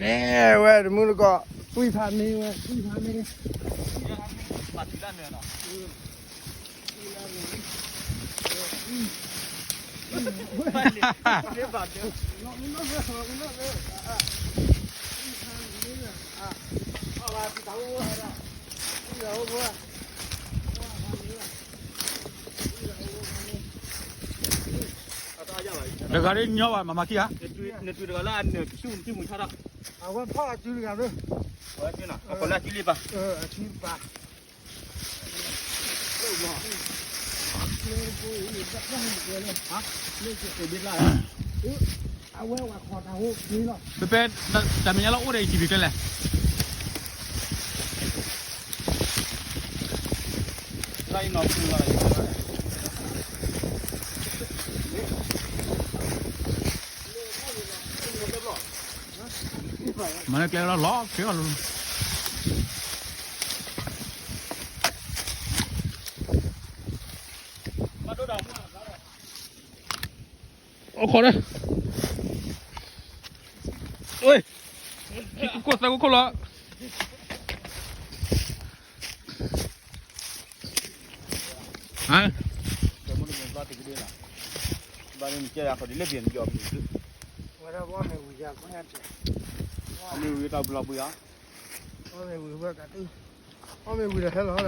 န့ၣ်ဝဲတမုၢ်တကိး, ကွံဖးန့ၢ်ဝဲ, ကွံဖးန့ၢ်, တဂၤဒ်ညီဘၣ် မၤမၤခံဂၤ, နတုၤတဂၤလၢအနၢၤဆူၣ်မုၢ်ဆါ, အဝဲဖီၣ်အစုတဂၤ, အလၢအစုလံပာ်, အစုပာ်, အဝဲဝဲခိးတၢ်ဟိလီၤ, ပပဲ, တၢ်မဲာ်ညါလၢအိၣ်ဒီးအံၤထံဘံၣ်ကျဲလဲၣ်. မၤလၢကျဲလီၤလီၤ, ကဲလီၤလီၤ, အိၣ်ခိးဒီး, ကိၢ်သၢကိၢ်ခိၣ်လီၤ. မ့ၢ်ဝံၤတၢ်ဘျီဘှံးဧါ, မ့ၢ်ဝံၤဒီးဟဲလီၤဒီး, သးဝံၤကျိ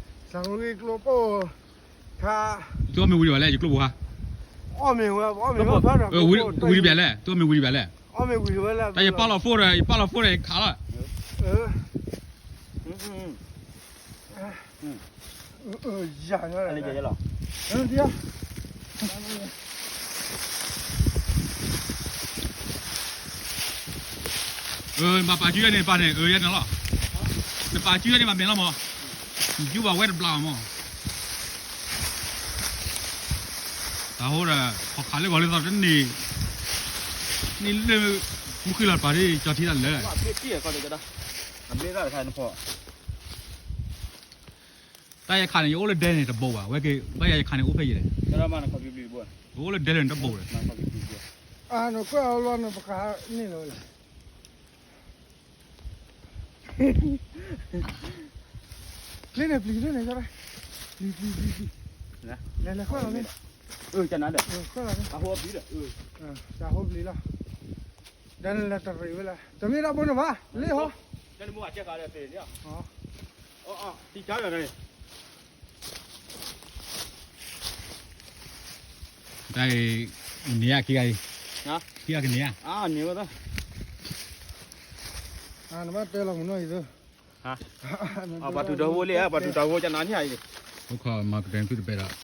ပိၢ်, သုအီၣ်မ့ၢ်ဝံၤဒီးဝဲလဲၣ်, ယကျိပိၢ်ဟါ, ဝံၤတဘျီလဲၣ်, သုအီၣ်မ့ၢ်ဝံၤတဘျီလဲၣ်, တၢ်ယပာ်လီၤဖိဒီး ယပာ်လီၤဖိဒီးယခးလီၤ. နပာ်စုယဲန့ၣ်ပာ်န့ၣ် အၢယဲန့ၣ်လီၤ, နပာ်စုယဲန့ၣ်မၤမဲာ်လီၤမး, နယူဘၣ်ဝဲတဘျီမး, တၢ်ဟိဒီး ခီၣ်ခးလၢဂီၤလၢသီတန့ၢ်, န့ၢ်လၢမူဃံလီၤပာ်ဒ်ကၠီထံတၢ်လၢ တၢ်ယခးန့ၣ် ယအိၣ်လၢဒဲန့ၣ်တဘိးဘၣ်, ဝဲက့ၤ ဘၣ်ယခးန့ၣ်အိၣ်ဖဲယဲလဲၣ်, ယအိၣ်လၢဒဲန့ၣ်တဘိးဒီး, နကွၢ်အီၤလီၤနပကဟးန့ၢ်လီၤဝဲလဲၣ်, လ့န့ၣ်ပျံၤလ့န့ၣ်, ပျံၤပျံၤပျံၤပျံၤ, လဲၤလဲၤဃီလီၤလ့, ဃီလီၤလ့, တၢ်ဟိပျံၤလီၤ, တၢ်ဟိပျံၤလီၤ, ဒီးနလဲၤတရံးဝဲလဲၣ်, တမ့ၢ်ဒၣ်ဘိန့ၣ်ဘၣ်, လ့ဟီ တၢ်အံၤ န့ၢ်ဧါခံဂၤအံၤ, ခံဂၤကန့ၢ်ဧါ, နဘၣ်တဲလီၤမုၢ်နီၢ်အံၤသၢ, ပှၤတူၢ်တၢ်ဟိလံဧါ, ပှၤတူၢ်တၢ်ဟိကနၤန့ၣ်အံၤ, အိၣ်ခိးမၤကတဲသုတပဲဒီး,